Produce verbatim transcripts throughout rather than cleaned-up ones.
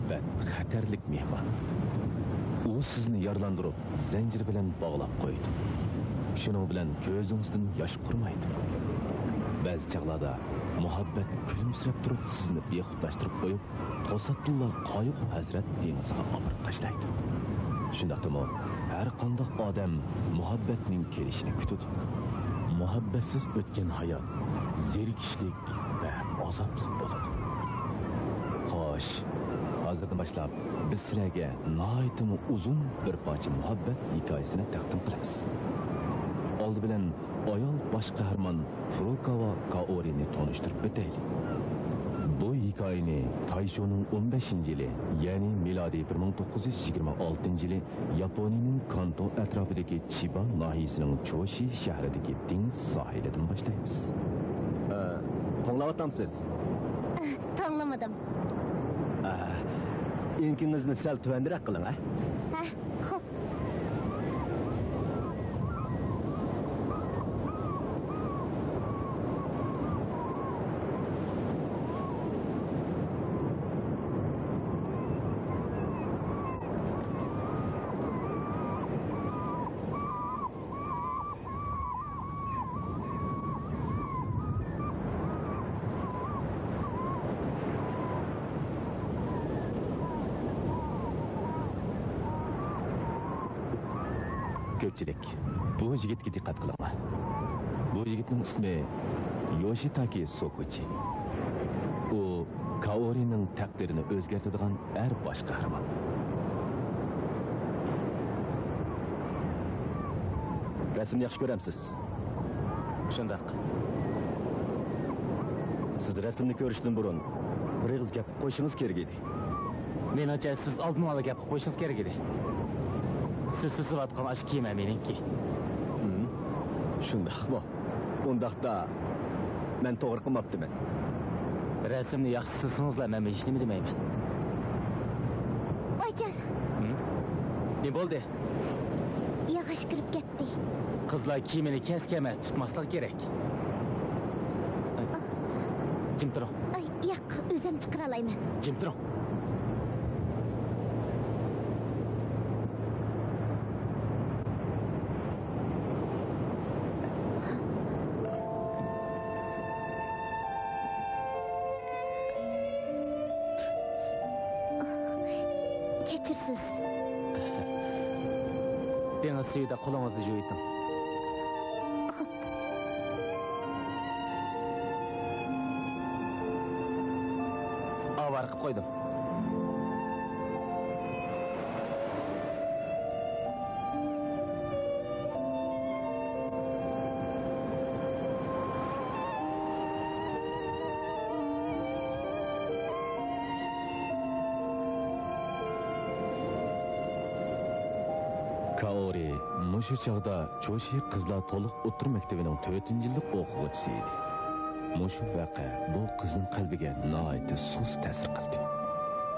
مۇھەببەت خەتەرلىك مېھمان. ئۇ سىزنى يارىلاندۇرۇپ، زەنجىر بىلەن باغلاپ قويىدۇ. شۇنىڭ بىلەن كۆزىڭىزدىن ياش قۇرۇمايدۇ. بەزى چاغلاردا مۇھەببەت كۈلۈمسىرەپ تۇرۇپ سىزنى بىخۇدلاشتۇرۇپ قويۇپ، توساتتىنلا قايغۇ-ھەسرەت دېڭىزىغا ئاپىرىپ تاشلايدۇ. شۇنداقتىمۇ ھەر قانداق ئادەم مۇھەببەتنىڭ كېلىشىنى كۈتىدۇ. مۇھەببەتسىز ئۆتكەن ھايات زېرىكىشلىك ۋە ئازابلىق بولىدۇ. خوش، ھازىردىن باشلاپ بىز سىلەرگە ناھايىتىمۇ ئۇزۇن بىر پارچە مۇھەببەت ھېكايىسىنى تەقدىم قىلىمىز. ئالدى بىلەن ئايال باش قەھرىمان فۇرۇكاۋا كائورىنى تونۇشتۇرۇپ ئۆتەيلى. بۇ ھېكايىنى تايشونىڭ ئون بەشىنچى يىلى، يەنى مىلادىي بىر مىڭ توققۇز يۈز يىگىرمە ئالتىنچى يىلى ياپونىيىنىڭ كانتو ئەتراپىدىكى چىبا ناھىيەسىنىڭ چوشى شەھىرىدىكى دېڭىز ساھىلىدىن باشلايمىز. ئە، توڭلاۋاتامسىز؟ توڭلىمىدىم. ئە، ئېڭىكىڭىزنى سەل تۆۋەنرەك قىلىڭ، ھە؟ ھە، خوپ. كۆپچىلىك، بۇ يىگىتكە دىققەت قىلىڭلار. بۇ يىگىتنىڭ ئىسمى يوشىتاكى سوكۇچى. ئۇ كائورىنىڭ تەقدىرىنى ئۆزگەرتىدىغان ئەر باش قەھرىمان. رەسىمنى ياخشى كۆرەمسىز؟ شۇنداق. سىز رەسىمنى كۆرۈشتىن بۇرۇن بىر ئېغىز گەپ قويۇشىڭىز كېرەك ئىدى. مېنىڭچە، سىز ئالدىن ئالا گەپ قويۇشىڭىز كېرەك ئىدى. سىز سىزىۋاتقان ئاشۇ كىيىم مېنىڭكى. ھىم، شۇنداقمۇ؟ ئۇنداقتا مەن توغرا قىلماپتىمەن. رەسىمنى ياخشى سىزسىڭىزلا، مەن ھېچنېمە دېمەيمەن. ۋايجان! ھىم؟ نېمە بولدى؟ ياغاچ كىرىپ كەتتى. قىزلار كىيىمىنى كەس-كەمەس تۇتماسلىقى كېرەك. جىم تۇرۇڭ. ئاي، ياق، ئۆزۈم چىقىرالايمەن. جىم تۇرۇڭ. كەچۈرسىز. دېڭىز سۈيىدە قولىڭىزنى يۇيۇۋېتىڭ. خوپ. ئاۋارە قىلىپ قويدۇم. كائورى مۇشۇ چاغدا چوشى قىزلار تولۇق ئوتتۇرا مەكتىۋىنىڭ تۆتىنچى يىللىق ئوقۇغۇچىسى ئىدى. مۇشۇ ۋەقە بۇ قىزنىڭ قەلبىگە ناھايىتى سۇس تەسىر قىلدى.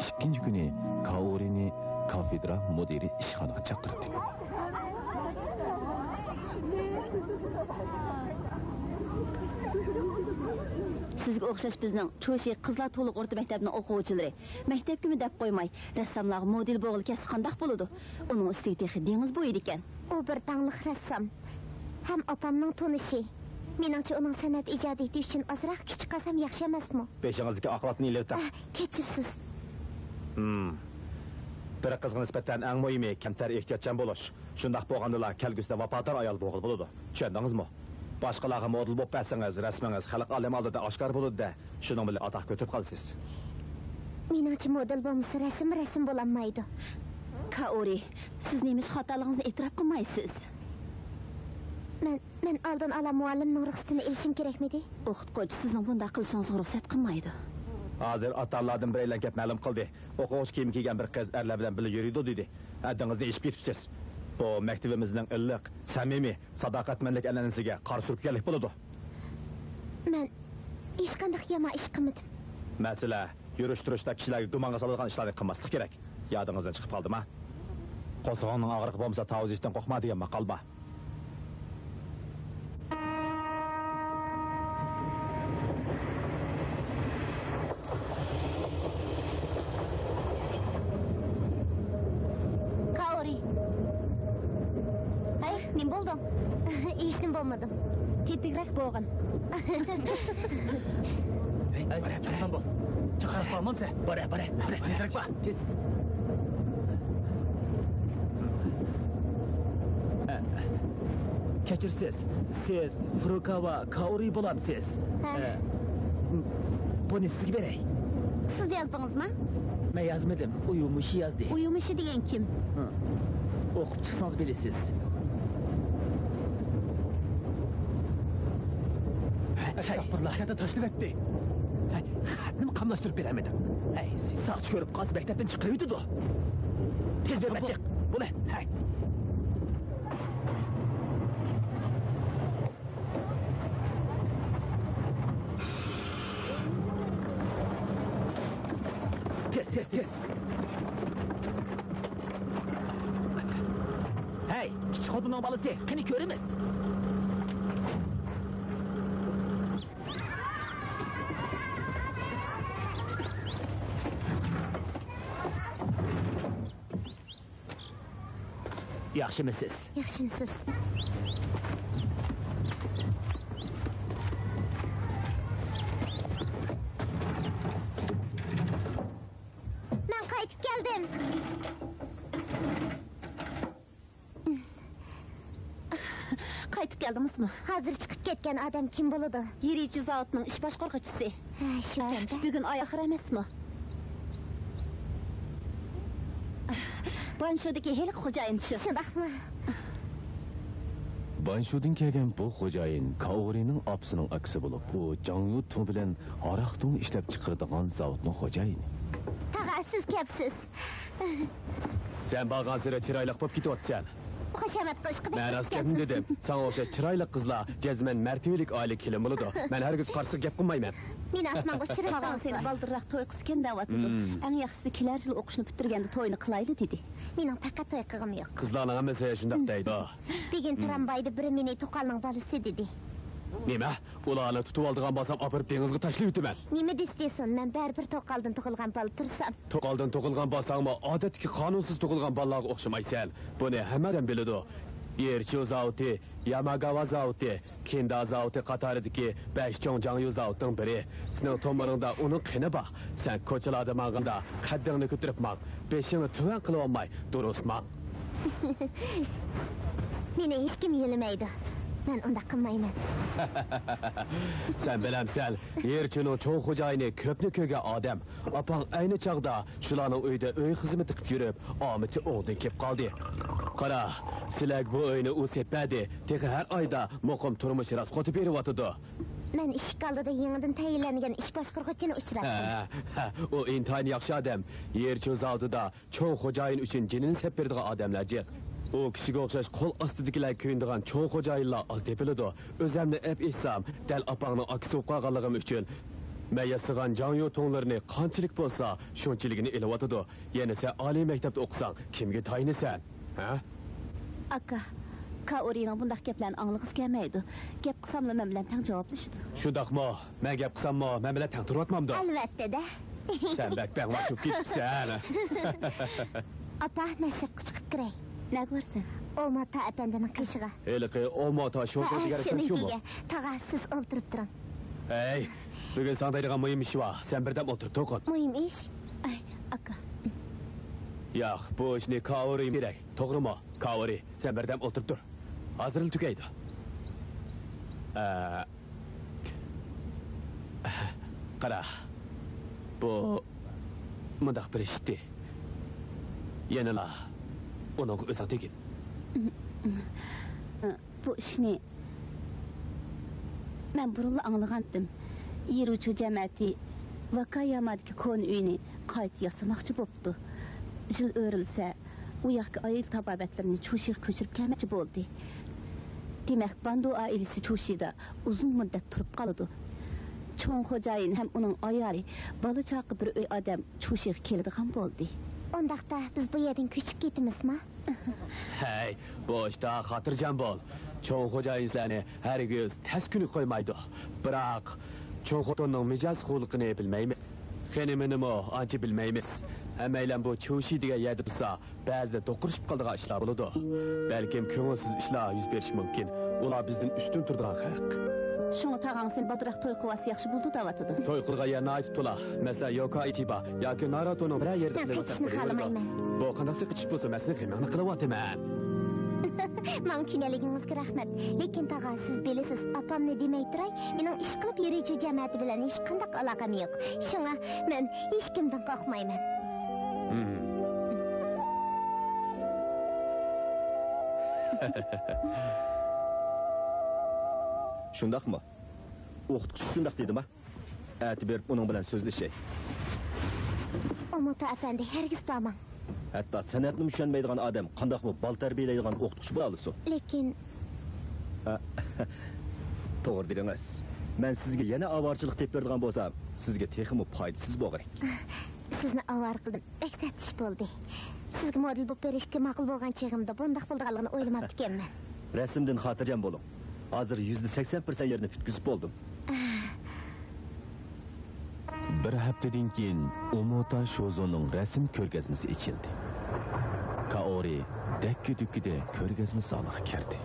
ئىككىنچى كۈنى كائورىنى كافېدرا مۇدىرى ئىشخانىغا چاقىردى. سىزگە ئوخشاش بىزنىڭ چوشى قىزلار تولۇق ئوتتۇرا مەكتەپنىڭ ئوقۇغۇچىلىرى مەكتەپكىمۇ دەپ قويماي، رەسساملارغا مودېل بولغىلى كەلسە قانداق بولىدۇ؟ ئۇنىڭ ئۈستىگە تېخى دېڭىز بويىدىكەن. ئۇ بىر داڭلىق رەسسام ھەم ئاپامنىڭ تونۇشى. مېنىڭچە، ئۇنىڭ سەنئەت ئىجادىيىتى ئۈچۈن ئازراق كۈچ قالسام ياخشى ئەمەسمۇ؟ بېشىڭىزدىكى ئاق لاتنى ئېلىۋېتىڭ. ئە، كەچۈرسىز. ھىم. بىر قىزغا نىسبەتەن ئەڭ مۇھىمى كەمتەر ئېھتىياتچان بولۇش. شۇنداق بولغاندىلا كەلگۈسىدە ۋاپادار ئايال بولغىلى بولىدۇ. چۈشەندىڭىزمۇ؟ باشقىلارغا مودېل بولۇپ بەرسىڭىز، رەسىمىڭىز خەلق ئالەم ئالدىدا ئاشكارا بولىدۇ-دە، شۇنىڭ بىلەن ئاتاق كۆتۈرۈپ قالىسىز. مېنىڭچە، مودېل بولمىسا، رەسىم رەسىم بولالمايدۇ. كائورى، سىز نېمىشقا خاتالىقىڭىزنى ئېتىراپ قىلمايسىز؟ مەن، مەن ئالدىن ئالا مۇئەللىمنىڭ رۇخسىتىنى ئېلىشىم كېرەكمىدى؟ ئوقۇتقۇچى سىزنىڭ بۇنداق قىلىشىڭىزغا رۇخسەت قىلمايدۇ. ھازىر ئاتا-ئانىلاردىن بىرەيلەن كەپ مەلۇم قىلدى. ئوقۇغۇچى كىيىم كىيگەن بىر قىز ئەرلەر بىلەن بىللە يۈرىدۇ دېدى. ھەددىڭىزدىن ئېشىپ كېتىپسىز. بۇ مەكتىۋىمىزنىڭ ئىللىق، سەمىمىي، ساداقەتمەنلىك ئەنئەنىسىگە قارشى تۇرۇپ كەلگەنلىك بولىدۇ. مەن ھېچقانداق يامان ئىش قىلمىدىم. مەسىلە، يۈرۈش-تۇرۇشتا كىشىلەرگە گۇمانغا سالىدىغان ئىشلارنى قىلماسلىق كېرەك. يادىڭىزدىن چىقىپ قالدىما؟ قورسىقىڭنىڭ ئاغرىقى بولمىسا، تاۋۇز يېيىشتىن قورقما دېگەن ماقال بار. نېمە بولدۇڭ؟ ھېچنېمە بولمىدىم. تېتىكرەك بولغىن. ھەي، چىقسام بول. چىقىرىپ قالمامسەن. بارە، بارە، بارە، تېزرەك بار. تېز. كەچۈرسىز، سىز فۇرۇكاۋا كائورى بولامسىز؟ ھە. ئە، بۇنى سىزگە بېرەي. سىز يازدىڭىزمۇ؟ مەن يازمىدىم، ئۇيۇمۇشى يازدى. ئۇيۇمۇشى دېگەن كىم؟ ھە. ئوقۇپ چىقسىڭىز بىلىسىز. ئەستەغپۇرۇللا، خەتنى تاشلىۋەتتى. ھەي، خەتنىمۇ قاملاشتۇرۇپ بېرەلمىدىڭ. ھەي، ساقچى كۆرۈپ قالسا مەكتەپتىن چىقىرىۋېتىدۇ. تېز بېرىپ چىق. بولە. ھەي. تېز، تېز، تېز. ھەي، كىچىك خوتۇننىڭ بالىسى، قېنى كۆرىمىز. ياخشىمۇسىز؟ ياخشىمۇسىز؟ مەن قايتىپ كەلدىم. قايتىپ كەلدىڭىزمۇ؟ ھازىر چىقىپ كەتكەن ئادەم كىم بولىدۇ؟ يىرىچۇ زاۋۇتنىڭ ئىش باشقۇرغۇچىسى. ھە، شۇ ھە، ئىكەن-دە. بۈگۈن ئاي ئاخىرى ئەمەسمۇ؟ بانشۇدىكى ھېلىقى خوجايىن شۇ. شۇنداقمۇ؟ بانشۇدىن كەلگەن بۇ خوجايىن كائورىنىڭ ئاپىسىنىڭ ئاكىسى بولۇپ، ئۇ جاڭيۇ تۇڭ بىلەن ھاراق تۇڭ ئىشلەپ چىقىرىدىغان زاۋۇتنىڭ خوجايىنى. تاغا، سىز كەپسىز. سەن بارغانسېرى چىرايلىق بولۇپ كېتىۋاتىسەن. خۇشامەت قىلىشقا بەك. مەن راست گەپنى دېدىم. ساڭا ئوخشاش چىرايلىق قىزلار جەزمەن مەرتىۋىلىك ئائىلىگە كېلىن بولىدۇ. مەن ھەرگىز قارشىلىق گەپ قىلمايمەن. مېنى ئاسمانغا ئۇچۇرۇپ قالسىڭىز بالدۇرراق توي قىلسىكەن دەۋاتىدۇ. مم. ئەڭ ياخشىسى كېلەر يىلى ئوقۇشنى پۈتتۈرگەندە توينى قىلايلى دېدى. مېنىڭ پەقەت توي قىلغۇم يوق. قىزلارنىڭ ھەممىسى شۇنداق دەيدۇ. بۈگۈن ترامۋايدا بىرى مېنى توقالنىڭ بالىسى دېدى. نېمە؟ ئۇلارنى تۇتۇۋالىدىغان بولسام ئاپىرىپ دېڭىزغا تاشلىۋېتىمەن. نېمە دېسە دېسۇن، مەن بەرىبىر توقالدىن تۇغۇلغان بالا تۇرسام. توقالدىن تۇغۇلغان بالىساڭمۇ ئادەتتىكى قانۇنسىز تۇغۇلغان بالىلارغا ئوخشىمايسەن. بۇنى ھەممە ئادەم بىلىدۇ. يېرچۇ زاۋۇتى، ياماگاۋا زاۋۇتى، كىندا زاۋۇتى قاتارىدىكى بەش چوڭ جاڭيۇ زاۋۇتنىڭ بىرى. سېنىڭ تومۇرۇڭدا ئۇنىڭ قېنى بار. سەن كوچىلاردا ماڭغاندا قەددىڭنى كۆتۈرۈپ ماڭ. بېشىڭنى تۆۋەن قىلىۋالماي، دۇرۇس ماڭ. مېنى ھېچكىم يۆلىمەيدۇ. مەن ئۇنداق قىلمايمەن. سەن بىلەمسەن، يېرچۇنىڭ چوڭ خوجايىنى كۆپنى كۆرگەن ئادەم. ئاپاڭ ئەينى چاغدا شۇلارنىڭ ئۆيىدە ئۆي خىزمىتى قىلىپ يۈرۈپ، ئامىتى ئوڭدىن كېلىپ قالدى. قارا، سىلەرگە بۇ ئۆينى ئۇ سېتىپ بەردى. تېخى ھەر ئايدا مۇقىم تۇرمۇش راسخوتى بېرىۋاتىدۇ. مەن ئىشىك ئالدىدا يېڭىدىن تەيىنلەنگەن ئىش باشقۇرغۇچىنى ئۇچراتتىم. ھە، ھە، ئۇ ئىنتايىن ياخشى ئادەم. يېرچۇ زاۋۇتىدا چوڭ خوجايىن ئۈچۈن جېنىنى سەپ بېرىدىغان ئادەملەر جىق. ئۇ كىشىگە ئوخشاش قول ئاستىدىكىلەر كۆيۈنىدىغان چوڭ خوجايىنلار ئاز تېپىلىدۇ. ئۆزەمنى ئەپ ئېيتسام، دەل ئاپاڭنىڭ ئاكىسى بولۇپ قالغانلىقىم ئۈچۈن مەن ياسىغان جاڭيۇ تۇڭلىرىنى قانچىلىك بولسا، شۇنچىلىكىنى ئېلىۋاتىدۇ. يەنە سەن ئالىي مەكتەپتە ئوقۇساڭ، كىمگە تايىنىسەن؟ ھە؟ ئاكا، كائورىنىڭ بۇنداق گەپلەرنى ئاڭلىغۇسى كەلمەيدۇ. گەپ قىلساملا مەن بىلەن تەڭ جاۋابلىشىدۇ. شۇنداقمۇ؟ مەن گەپ قىلساممۇ مەن بىلەن تەڭ تۇرۇۋاتمامدۇ؟ ئەلۋەتتە-دە. سەن بەك بەڭۋاش بولۇپ كېتىپسەن. ئاپا، مەن سىرتقا چىقىپ كىرەي. نەگە بارىسەن؟ ئوماتا ئەپەندىنىڭ قېشىغا. ھېلىقى ئوماتا ھە، شوپۇر دېگەن شۇنىڭ دېگەن شۇمۇ؟ تېگى. تاغا، سىز ئولتۇرۇپ تۇرۇڭ. ھەي، بۈگۈن ساڭا دەيدىغان مۇھىم ئىش بار. سەن بىردەم ئولتۇرۇپ تۇرغىن. مۇھىم ئىش؟ ئاي، ئاكا. ياق، بۇ ئىشنى كائورىغا بېرەي. توغرىمۇ؟ كائورى، سەن بىردەم ئولتۇرۇپ تۇر. ھازىرلا تۈگەيدۇ. ئە، قارا، بۇ مۇنداق بىر ئىشتى. يەنىلا ئۇنىڭغا ئۆزۈڭ تېگىن. بۇ ئىشنى مەن بۇرۇنلا ئاڭلىغانتىم. يىرۇچۇ جەمەتى ۋاكايامادىكى كونا ئۆينى قايتا ياسىماقچى بوپتۇ. يىل ئۆرۈلسە، ئۇ ياققا ئائىلە تاپاۋەتلىرىنى چۇشىغا كۆچۈرۈپ كەلمەكچى بولدى. دېمەك، باندۇ ئائىلىسى چۇشىدا ئۇزۇن مۇددەت تۇرۇپ قالىدۇ. چوڭ خوجايىن ھەم ئۇنىڭ ئايالى، بالا-چاقا، بىر ئۆي ئادەم چۇشىغا كېلىدىغان بولدى. ئۇنداقتا بىز بۇ يەردىن كۆچۈپ كېتىمىزما؟ ھەي، بۇ ئىشتا خاتىرجەم بول. چوڭ خوجايىن سىلەرنى ھەرگىز تەس كۈنگە قويمايدۇ. بىراق، چوڭ خوتۇننىڭ مىجەز خۇلقىنى بىلمەيمىز. خېنىمىنىمۇ ئانچە بىلمەيمىز. ھەممەيلەن بۇ چوشى دېگەن يەردە بولسا، بەزىدە دوقۇرۇشۇپ قالىدىغان ئىشلار بولىدۇ. بەلكىم كۆڭۈلسىز ئىشلار يۈز بېرىشى مۇمكىن. ئۇلار بىزدىن ئۈستۈن تۇرىدىغان خەق. شۇڭا تاغاڭ سېنى بالدۇرراق توي قىلىۋالسا ياخشى بولىدۇ دەۋاتىدۇ. توي قىلغان يەر ناھايىتى تولا. مەسىلەن، يوكائىچىبا ياكى ناراتونىڭ بىرەر يېرىدە مەن قىلىۋاتساق قېچىشنى بولىدۇ. خالىمايمەن. بۇ قانداقسى قېچىش بولسا، مەن سېنىڭ غېمىڭنى قىلىۋاتىمەن. ماڭا كۈنلۈكىڭىزگە رەھمەت. لېكىن تاغا، سىز بىلىسىز، ئاپامنى دېمەي تۇراي، مېنىڭ ئىشقىلىپ يۈرۈشچى جەمەتى بىلەن ھېچقانداق ئالاقەم يوق. شۇڭا مەن ھېچكىمدىن قورقمايمەن. ھىم. شۇنداقمۇ؟ ئوقۇتقۇچى شۇنداق دېدىما؟ ئەتە بېرىپ ئۇنىڭ بىلەن سۆزلىشەي. ئوموتا ئەپەندى، ھەرگىز بارماڭ. ھەتتا سەنئەتنىمۇ چۈشەنمەيدىغان ئادەم قانداقمۇ بالا تەربىيەلەيدىغان ئوقۇتقۇچى بولالىسۇن؟ لېكىن ھە، توغرا دېدىڭىز. مەن سىزگە يەنە ئاۋارىچىلىق تېپىپ بېرىدىغان بولسام، سىزگە تېخىمۇ پايدىسىز بولغۇدەك. سىزنى ئاۋارە قىلدىم. بەك تەپتىش بولدى. سىزگە مودېل بولۇپ بېرىشكە ماقۇل بولغان چېغىمدا بۇنداق بولىدىغانلىقىنى ئويلىماپتىكەنمەن. رەسىمدىن خاتىرجەم بولۇڭ. ھازىر يۈزدە سەكسەن پىرسەنت يېرىنى پۈتكۈزۈپ بولدۇم. بىر ھەپتىدىن كېيىن ئوموتا شوزونىڭ رەسىم كۆرگەزمىسى ئېچىلدى. كائورى دەككە-دۈككىدە كۆرگەزمە زالىغا كىردى.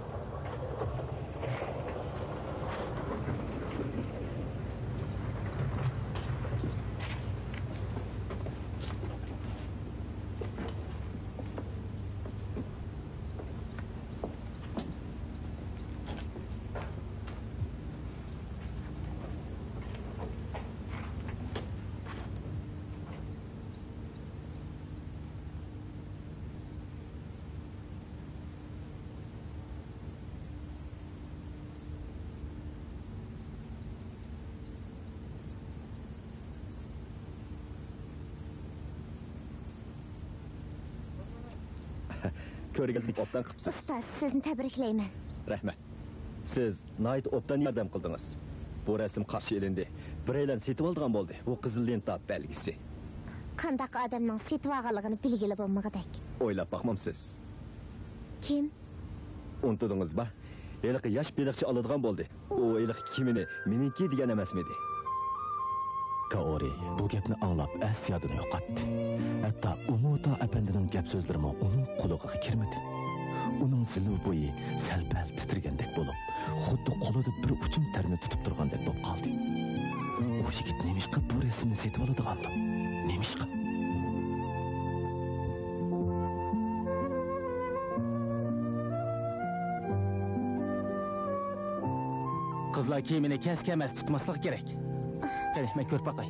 كۆرگەزمىگە ئوبدان قىپسىز. ئۇستاز، سىزنى تەبرىكلەيمەن. رەھمەت. سىز ناھايىتى ئوبدان ياردەم قىلدىڭىز. بۇ رەسىم قارشى ئېلىندى. بىرەيلەن سېتىۋالىدىغان بولدى. بۇ قىزىل لېنتا بەلگىسى. قانداق ئادەمنىڭ سېتىۋالغانلىقىنى بىلگىلى بولمىغۇدەك. ئويلاپ باقمامسىز؟ كىم؟ ئۇنتۇدىڭىزما؟ ھېلىقى ياش بېلىقچى ئالىدىغان بولدى. ئۇ ھېلىقى كېمىنى مېنىڭكى دېگەن ئەمەسمىدى؟ كائورى بۇ گەپنى ئاڭلاپ ئەس-يادىنى يوقاتتى. ھەتتا ئوموتا ئەپەندىنىڭ گەپ-سۆزلىرىمۇ ئۇنىڭ قۇلىقىغا كىرمىدى. ئۇنىڭ زىلۋا بويى سەل-پەل تىترىگەندەك بولۇپ، خۇددى قولىدا بىر ئۇچۇم تەرنى تۇتۇپ تۇرغاندەك بولۇپ قالدى. ئۇ يىگىت نېمىشقا بۇ رەسىمنى سېتىۋالىدىغاندۇ؟ نېمىشقا؟ قىزلار كىيىمىنى كەس-كەمەس تۇتماسلىق كېرەك. قېنى، مەن كۆرۈپ باقاي.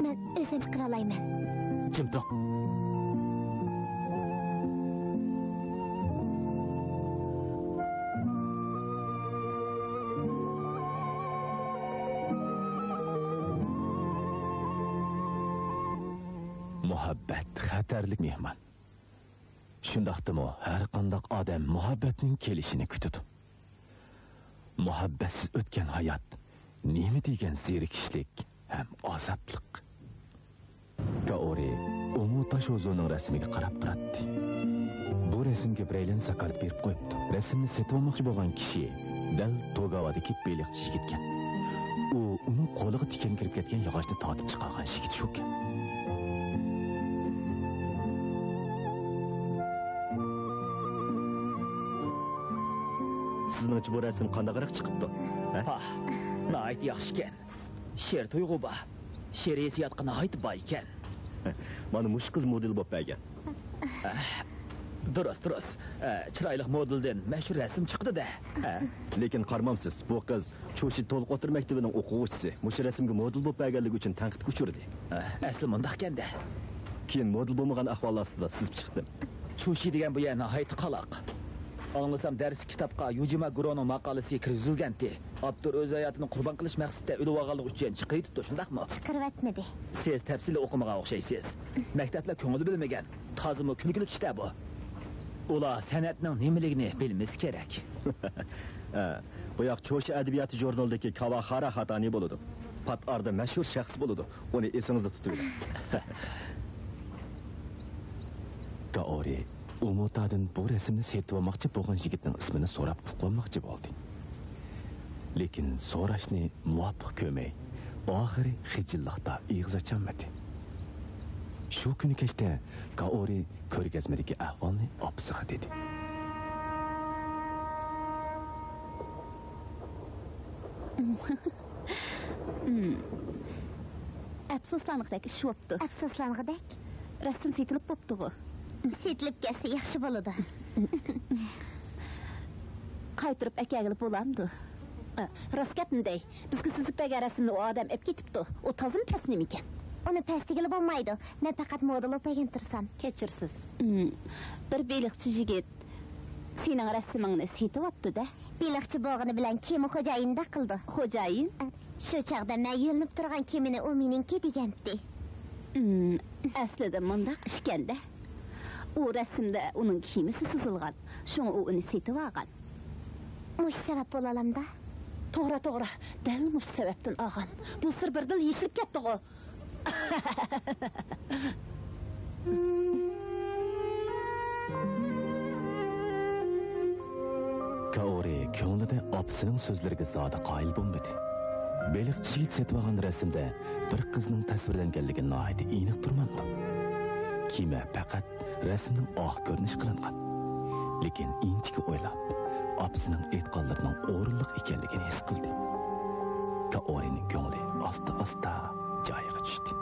مەن ئۆزۈم چىقىرالايمەن. جىم تۇرۇڭ. مۇھەببەت خەتەرلىك مېھمان. شۇنداقتىمۇ ھەر قانداق ئادەم مۇھەببەتنىڭ كېلىشىنى كۈتىدۇ. مۇھەببەتسىز ئۆتكەن ھايات نېمە دېگەن زېرىكىشلىك ھەم ئازابلىق. كائورى ئومۇ تاشوزۇنىڭ رەسىمىگە قاراپ تۇراتتى. بۇ رەسىمگە بىرەيلەن زاكاز بېرىپ قويۇپتۇ. رەسىمنى سېتىۋالماقچى بولغان كىشى دەل توگاۋادىكى بېلىقچى يىگىتكەن. ئۇ ئۇنىڭ قولىغا تىكەن كىرىپ كەتكەن ياغاچنى تارتىپ چىقارغان يىگىت شۇكەن. سىزنىڭچە بۇ رەسىم قانداقراق چىقىپتۇ؟ ھە؟ پاھ، ناھايىتى ياخشىكەن. شېئىر تۇيغۇ بار. شېئىر ھېسسىياتقا ناھايىتى باي ئىكەن. مانا مۇشۇ قىز مودېل بولۇپ بەرگەن. ئەھ، دۇرۇس، دۇرۇس. ئە، چىرايلىق مودېلدىن مەشھۇر رەسسام چىقىدۇ-دە. ئە. لېكىن قارىمامسىز، بۇ قىز چۇشى تولۇق ئوتتۇرا مەكتىۋىنىڭ ئوقۇغۇچىسى. مۇشۇ رەسىمگە مودېل بولۇپ بەرگەنلىكى ئۈچۈن تەنقىدكە ئۇچرىدى. ئە، ئەسلى مۇنداقكەن-دە. كېيىن مودېل بولمىغان ئەھۋال ئاستىدا سىزىپ چىقتىم. چۇشى دېگەن بۇ يەر ناھايىتى قالاق. ئاڭلىسام، دەرسلىك كىتابقا يۇجىما گۇرونىڭ ماقالىسى كىرگۈزۈلگەنتى. ئاپتور ئۆز ھاياتىنى قۇربان قىلىش مەقسىتىدە ئۆلۈۋالغانلىقى ئۈچۈن چىقىرىۋېتىپتۇ، شۇنداقمۇ؟ چىقىرىۋەتمىدى. سىز تەپسىلىي ئوقۇمىغان ئوخشايسىز. مەكتەپلەر كۆڭۈل بۆلمىگەن. تازىمۇ كۈلكىلىك ئىش-تە بۇ. ئۇلار سەنئەتنىڭ نېمىلىكىنى بىلمىسە كېرەك. ھە، بۇ ياق چوشى ئەدەبىياتى ژۇرنىلىدىكى كاۋاخارا خاتانى بولىدۇ. پات ئارىدا مەشھۇر شەخس بولىدۇ. ئۇنى ئېسىڭىزدە تۇتۇۋېلىڭ. كائورى ئومۇتادىن بۇ رەسىمنى سېتىۋالماقچى بولغان يىگىتنىڭ ئىسمىنى سوراپ ئۇقۇۋالماقچى بولدى. لېكىن سوراشنى مۇۋاپىق كۆرمەي، ئاخىرى خىجىللىقتا ئېغىز ئاچالمىدى. شۇ كۈنى كەچتە كائورى كۆرگەزمىدىكى ئەھۋالنى ئاپىسىغا دېدى. ئەپسۇسلانغۇدەك ئىش بوپتۇ. ئەپسۇسلانغۇدەك؟ رەسىم سېتىلىپ بوپتۇغۇ. سېتىلىپ كەتسە ياخشى بولىدۇ. قايتۇرۇپ ئەكەلگىلى بولامدۇ؟ ئە، راست گەپنى دەي، بىزگە سىزىپ بەرگەن رەسىمنى ئۇ ئادەم ئەپ كېتىپتۇ. ئۇ تازىمۇ پەس نېمىكەن؟ ئۇنى پەس دېگىلى بولمايدۇ. مەن پەقەت مودېل بولۇپ بەرگەن تۇرسام. كەچۈرسىز. ئىم، بىر بېلىقچى يىگىت سېنىڭ رەسىمىڭنى سېتىۋاپتۇ-دە. بېلىقچى بولغىنى بىلەن كېمە خوجايىنىدەك قىلىدۇ. خوجايىن؟ شۇ چاغدا مەن يۆلىنىپ تۇرغان كېمىنى ئۇ مېنىڭكى دېگەنتى. ئىم، ئەسلىدە مۇنداق ئىكەن-دە. ئۇ رەسىمدە ئۇنىڭ كېمىسى سىزىلغان. شۇڭا ئۇ ئۇنى سېتىۋالغان. مۇشۇ سەۋەب بولالامدا؟ توغرا، توغرا. دەل مۇشۇ سەۋەبتىن ئالغان. بۇ سىر بىردىنلا يېشىلىپ كەتتىغۇ. كائورى كۆڭلىدە ئاپىسىنىڭ سۆزلىرىگە زادى قايىل بولمىدى. بېلىقچى يىگىت سېتىۋالغان رەسىمدە بىر قىزنىڭ تەسۋىرلەنگەنلىكى ناھايىتى ئېنىق تۇرمامدۇ؟ كېمە پەقەت رەسىمنىڭ ئارقا كۆرۈنۈشى قىلىنغان. لېكىن ئىنچىكە ئويلاپ، ئاپىسىنىڭ ئېيتقانلىرىنىڭ ئورۇنلۇق ئىكەنلىكىنى ھېس قىلدى. كائورىنىڭ كۆڭلى ئاستا-ئاستا جايىغا چۈشتى.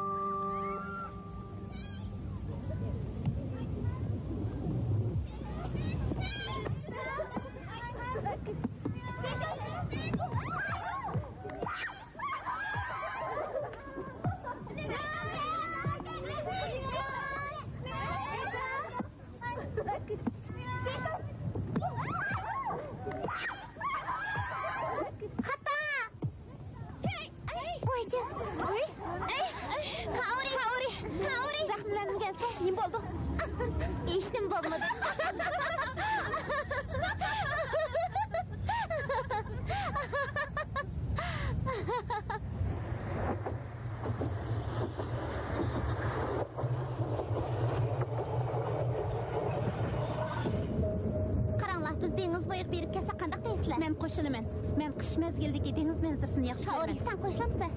خاتا! ۋايجان! ۋاي! ئەي! ئەي! كائورى! كائورى! كائورى! زەخىملەندىڭ كەلسە، نېمە بولدى؟ ھېچنېمە بولمىدى. قاراڭلار، بىز دېڭىز بويىغا بېرىپ كەتسەك قانداق دەيسىلەر؟ مەن قوشۇلىمەن. مەن قىش مەزگىلىدىكى دېڭىز مەنزىرىسىنى ياخشى كائورى، كۆرىمەن. سەن قوشۇلامسەن؟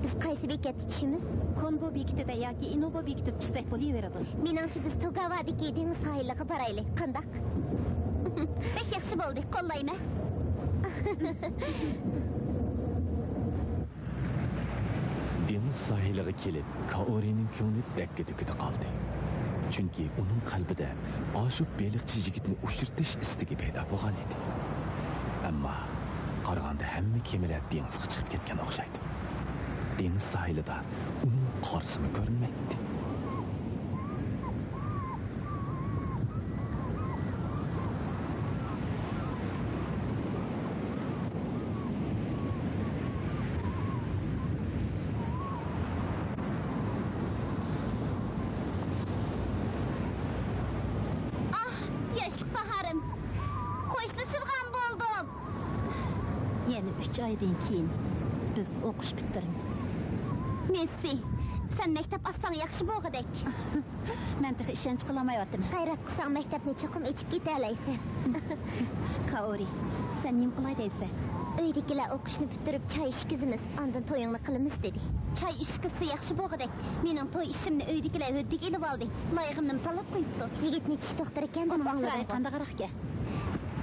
بىز قايسى بېكەتتە چۈشىمىز؟ كونبو بېكىتىدە ياكى ئىنوبو بېكىتىدە چۈشسەك بولۇۋېرىدۇ. مېنىڭچە، بىز توگاۋادىكى دېڭىز ساھىلىغا بارايلى. قانداق؟ بەك ياخشى بولدى، قوللايمەن. دېڭىز ساھىلىغا كېلىپ، كائورىنىڭ كۆڭلى دەككە-دۈككىدە قالدى. چۈنكى ئۇنىڭ قەلبىدە ئاشۇ بېلىقچى يىگىتنى ئۇچرىتىش ئىستىكى پەيدا بولغان ئىدى. ئەمما قارىغاندا ھەممە كېمىلەر دېڭىزغا چىقىپ كەتكەن ئوخشايدۇ. دېڭىز ساھىلىدا ئۇنىڭ قارىسىمۇ كۆرۈنمەيتتى. ئاھ، ياشلىق باھارىم! خوشلىشىدىغان بولدۇم! يەنە ئۈچ ئايدىن كېيىن بىز ئوقۇش پۈتتۈرىمىز. مېسسى، سەن مەكتەپ ئاچساڭ ياخشى بولغۇدەك. مەن تېخى ئىشەنچ قىلالمايۋاتىمەن. غەيرەت قىلساڭ، مەكتەپنى چوقۇم ئېچىپ كېتەلەيسەن. كائورى، سەن نېمە قىلاي دەيسەن؟ ئۆيدىكىلەر ئوقۇشنى پۈتتۈرۈپ چاي ئىچكۈزىمىز، ئاندىن تويۇڭنى قىلىمىز دېدى. چاي ئىچكۈزسە ياخشى بولغۇدەك. مېنىڭ توي ئىشىمنى ئۆيدىكىلەر ھۆددىگە ئېلىۋالدى. لايىقىمنىمۇ تاللاپ قويۇپتۇ. يىگىتنى چىش دوختۇرىكەن دەپ ئۇنىڭ چىرايى ئاڭلىدىمغۇ. قانداقراق ئىكەن؟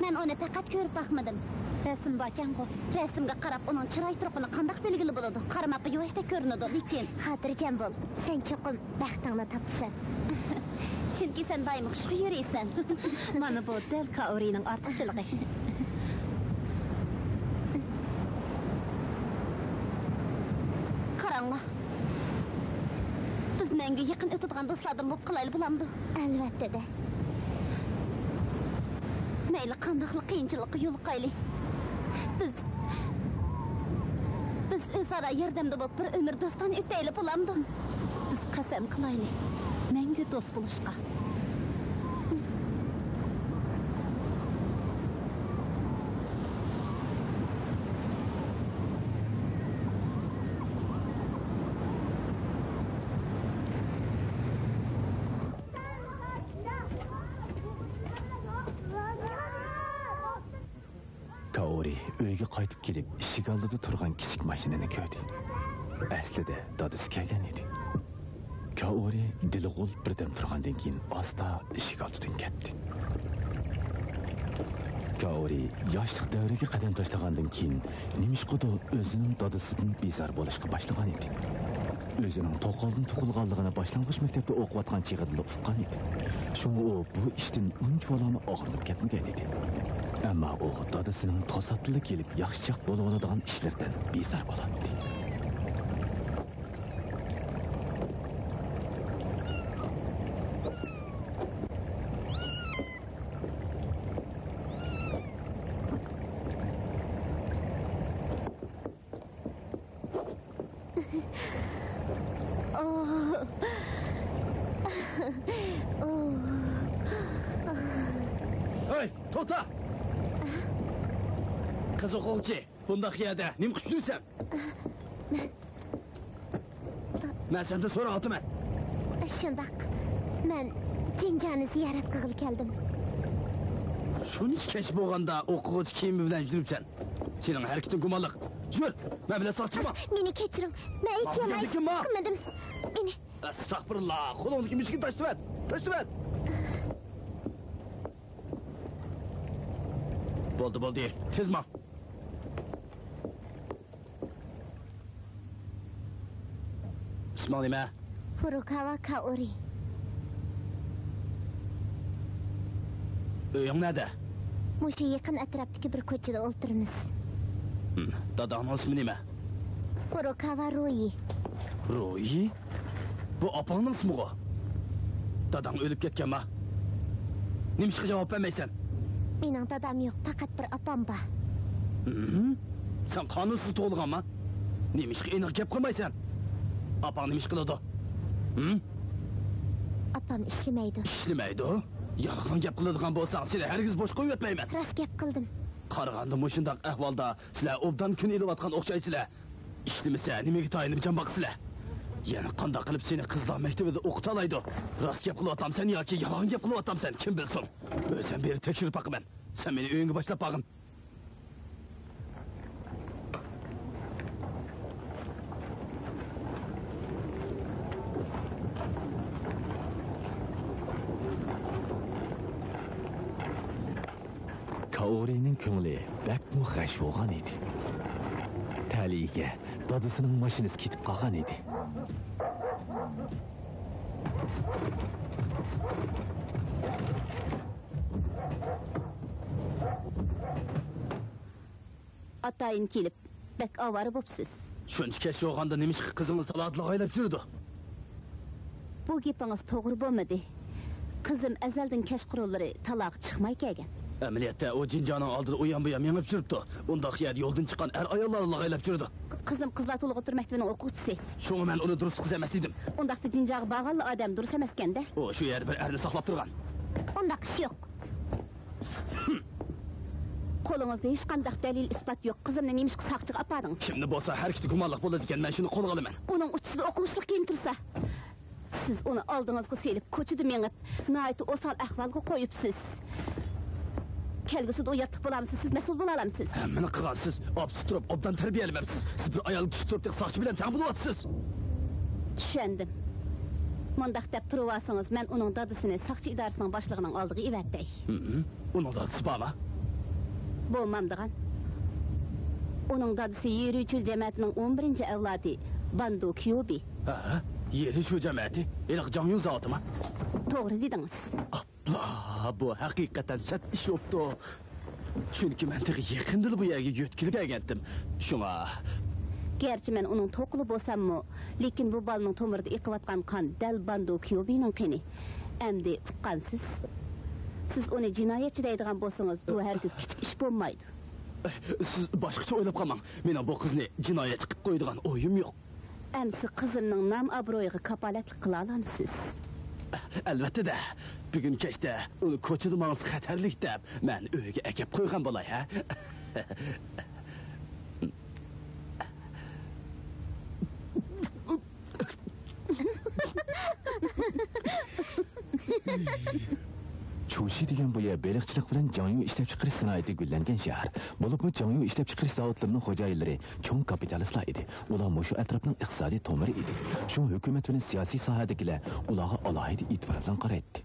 مەن ئۇنى پەقەت كۆرۈپ باقمىدىم. رەسىم باركەنغۇ؟ رەسىمگە قاراپ ئۇنىڭ چىراي تۇرقىنى قانداق بىلگىلى بولىدۇ؟ قارىماققا يۇۋاشتەك كۆرۈنىدۇ، لېكىن. خاتىرجەم بول، سەن چوقۇم بەختىڭنى تاپىسەن. چۈنكى سەن دائىم خۇشخۇي يۈرىسەن. مانا بۇ دەل كائورىنىڭ ئارتۇقچىلىقى. قاراڭلار. بىز مەڭگۈ يېقىن ئۆتىدىغان دوستلاردىن بولۇپ قالايلى بولامدۇ؟ ئەلۋەتتە-دە. مەيلى قانداقلا قىيىنچىلىققا يولۇقايلى. بىز، بىز ئۆزئارا ياردەمدە بولۇپ بىر ئۆمۈر دوستانە ئۆتەيلى بولامدۇ؟ بىز قەسەم قىلايلى، مەڭگۈ دوست بولۇشقا. كائورى ئۆيگە قايتىپ كېلىپ، ئىشىك ئالدىدا تۇرغان كىچىك ماشىنىنى كۆردى. ئەسلىدە دادىسى كەلگەن ئىدى. كائورى دېلىغۇل بىردەم تۇرغاندىن كېيىن ئاستا ئىشىك ئالدىدىن كەتتى. كائورى ياشلىق دەۋرىگە قەدەم تاشلىغاندىن كېيىن نېمىشقىدۇر ئۆزىنىڭ دادىسىدىن بىزار بولۇشقا باشلىغان ئىدى. ئۆزىنىڭ توقالدىن تۇغۇلغانلىقىنى باشلانغۇچ مەكتەپتە ئوقۇۋاتقان چېغىدىلا ئۇققان ئىدى. شۇڭا ئۇ بۇ ئىشتىن ئۇنچىۋالامۇ ئاغرىنىپ كەتمىگەن ئىدى. ئەمما ئۇ دادىسىنىڭ توساتتىنلا كېلىپ ياخشىچاق بولۇۋالىدىغان ئىشلىرىدىن بىزار بولاتتى. ھەي، توختا! قىز ئوقۇغۇچى، بۇنداق يەردە نېمە قىلىپ يۈرسەن؟ مەن مەن سەندىن سوراۋاتىمەن. شۇنداق. مەن جىنجانى زىيارەت قىلغىلى كەلدىم. شۇنچە كەچ بولغاندا ئوقۇغۇچى كىيىمى بىلەن يۈرۈپسەن. سېنىڭ ھەرىكىتىڭ گۇمانلىق. يۈر، مەن بىلەن ساقچىغا ماڭ. مېنى كېچىرىڭ. مەن ھېچ يامان ئىش قىلمىدىم. ئەستەغپۇرۇللا، قولۇڭدىكى مۈشۈكنى تاشلىۋەت. تاشلىۋەت. بولدى، بولدى. تېز ماڭ. ئىسمىڭ نېمە؟ فۇرۇكاۋا كائورى. ئۆيۈڭ نەدە؟ مۇشۇ يېقىن ئەتراپتىكى بىر كوچىدا ئولتۇرىمىز. ھىم، داداڭنىڭ ئىسمى نېمە؟ فۇرۇكاۋا رويى. رويى؟ بۇ ئاپاڭنىڭ ئىسمىغۇ؟ داداڭ ئۆلۈپ كەتكەنما؟ نېمىشقا جاۋاب بەرمەيسەن؟ مېنىڭ دادام يوق، پەقەت بىر ئاپام بار. ھىم؟ سەن قانۇنسىز تۇغۇلغانما؟ نېمىشقا ئېنىق گەپ قىلمايسەن؟ ئاپاڭ نېمە ئىش قىلىدۇ؟ ھىم؟ ئاپام ئىشلىمەيدۇ. ئىشلىمەيدۇ؟ يالغان گەپ قىلىدىغان بولساڭ، سېنى ھەرگىز بوش قويۇۋەتمەيمەن. راست گەپ قىلدىم. قارىغاندا مۇشۇنداق ئەھۋالدا سىلەر ئوبدان كۈن ئېلىۋاتقان ئوخشايسىلەر. ئىشلىمىسە، نېمىگە تايىنىپ جان باقىسىلەر؟ يەنە قانداق قىلىپ سېنى قىزلار مەكتىۋىدە ئوقۇتالايدۇ؟ راست گەپ قىلىۋاتامسەن ياكى يالغان گەپ قىلىۋاتامسەن، كىم بىلسۇن؟ ئۆزۈم بېرىپ تەكشۈرۈپ باقىمەن. سەن مېنى ئۆيۈڭگە باشلاپ بارغىن. كائورىنىڭ كۆڭلى بەكمۇ غەش بولغان ئىدى. تەلىيىگە دادىسىنىڭ ماشىنىسى كېتىپ قالغان ئىدى. ئاتايىن كېلىپ، بەك ئاۋارە بوپسىز. شۇنچە كەچ بولغاندا نېمىشقا قىزىڭىز تالادا لاغايلاپ يۈرىدۇ؟ بۇ گېپىڭىز توغرا بولمىدى. قىزىم ئەزەلدىن كەچقۇرۇنلىرى تالاغا چىقماي كەلگەن. ئەمەلىيەتتە ئۇ جىنجانىڭ ئالدىدا ئۇيان-بۇيان مېڭىپ يۈرۈپتۇ. ئۇنداق يەردە يولدىن چىققان ئەر-ئاياللارلا لاغايلاپ يۈرىدۇ. قىزىم قىزلار تولۇق ئوتتۇرا مەكتىۋىنىڭ ئوقۇغۇچىسى. شۇڭا مەن ئۇنى دۇرۇس قىز ئەمەس دېدىم. ئۇنداقتا جىنجاغا بارغانلا ئادەم دۇرۇس ئەمەسكەن-دە. ئۇ شۇ يەردە بىر ئەرنى ساقلاپ تۇرغان. ئۇنداق ئىش يوق. قولىڭىزدا ھېچقانداق دەلىل-ئىسپات يوق. قىزىمنى نېمىشقا ساقچىغا ئاپاردىڭىز؟ كىمنى بولسا ھەرىكىتى گۇمانلىق بولىدىكەن، مەن شۇنى قولغا ئالىمەن. ئۇنىڭ ئۇچىسىدا ئوقۇغۇچىلىق كىيىم تۇرسا. سىز ئۇنى ئالدىڭىزغا سېلىپ، كوچىدا مېڭىپ، ناھايىتى ئوسال ئەھۋالغا قويۇپسىز. كەلگۈسىدە ئۇ ياتلىق بولالمىسا، سىز مەسئۇل بولالامسىز؟ ھەممىنى قىلغانسىز. ئاپىسى تۇرۇپ ئوبدان تەربىيەلىمەپسىز. سىز بىر ئايال كىشى تۇرۇپ تېخى ساقچى بىلەن تەڭ بولۇۋاتىسىز. چۈشەندىم. مۇنداق دەپ تۇرۇۋالسىڭىز، مەن ئۇنىڭ دادىسىنى ساقچى ئىدارىسىنىڭ باشلىقىنىڭ ئالدىغا ئېۋەتەي. ھىم، ئۇنىڭ دادىسى بارما؟ بولمامدىغان. ئۇنىڭ دادىسى يېرۈچۈ جەمەتىنىڭ ئون بىرىنچى ئەۋلادى باندۇ كيۇبى. ھە، يېرۈچۈ جەمەتى؟ ھېلىقى جاڭيۇ زاۋۇتىما؟ توغرا دېدىڭىز. ئاپلا، بۇ ھەقىقەتەن سەت ئىش بوپتۇ. چۈنكى مەن تېخى يېقىندىلا بۇ يەرگە يۆتكىلىپ كەلگەنتىم. شۇڭا. گەرچە مەن ئۇنىڭ توقىلى بولساممۇ، لېكىن بۇ بالىنىڭ تومۇرىدا ئېقىۋاتقان قان دەل باندۇ كيۇبىنىڭ قېنى. ئەمدى ئۇققانسىز. سىز ئۇنى جىنايەتچى دەيدىغان بولسىڭىز، بۇ ھەرگىز كىچىك ئىش بولمايدۇ. سىز باشقىچە ئويلاپ قالماڭ. مېنىڭ بۇ قىزنى جىنايەتچى قىلىپ قويىدىغان ئويۇم يوق. ئەمسە قىزىمنىڭ نام-ئابرۇيىغا كاپالەتلىك قىلالامسىز؟ ئەلۋەتتە-دە. بۈگۈن كەچتە ئۇنى كوچىدا ماڭسا خەتەرلىك دەپ، مەن ئۆيگە ئەكەپ قويغان بولاي، ھە؟ چۇشى دېگەن بۇ يەر بېلىقچىلىق بىلەن جاڭيۇ ئىشلەپچىقىرىش سانائىتى گۈللەنگەن شەھەر. بولۇپمۇ جاڭيۇ ئىشلەپچىقىرىش زاۋۇتلىرىنىڭ خوجايىنلىرى چوڭ كاپىتالىستلار ئىدى. ئۇلار مۇشۇ ئەتراپنىڭ ئىقتىسادىي تومۇرى ئىدى. شۇڭا ھۆكۈمەت بىلەن سىياسىي ساھەدىكىلەر ئۇلارغا ئالاھىدە ئېتىبار بىلەن قارايتتى.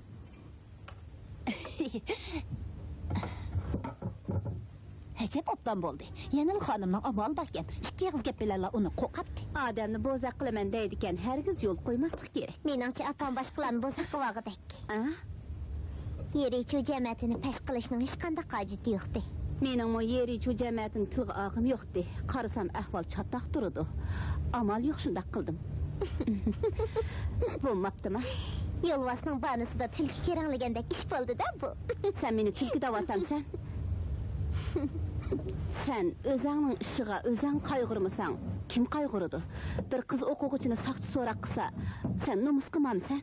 ئەجەب ئوبدان بولدى. يەنىلا خانىمنىڭ ئامالى باركەن. ئىككى ئېغىز گەپ بىلەنلا ئۇنى قوقاتتى. ئادەمنى بوزەك قىلىمەن دەيدىكەن، ھەرگىز يول قويماسلىق كېرەك. مېنىڭچە ئاپام باشقىلارنى بوزەك قىلىۋالغۇدەك. ئا؟ يېرىچۇ جەمەتىنى پەش قىلىشنىڭ ھېچقانداق ھاجىتى يوقتى. مېنىڭمۇ يېرىچۇ جەمەتىنى تىلغا ئالغۇم يوقتى. قارىسام ئەھۋال چاتاق تۇرىدۇ. ئامال يوق شۇنداق قىلدىم. بولماپتىما؟ يولۋاسنىڭ بانىسىدا تۈلكە كېرەڭلىگەندەك ئىش بولدى-دە بۇ. سەن مېنى تۈلكە دەۋاتامسەن؟ سەن ئۆزەڭنىڭ ئىشىغا ئۆزەڭ قايغۇرمىساڭ، كىم قايغۇرىدۇ؟ بىر قىز ئوقۇغۇچىنى ساقچى سوراق قىلسا، سەن نومۇس قىلمامسەن؟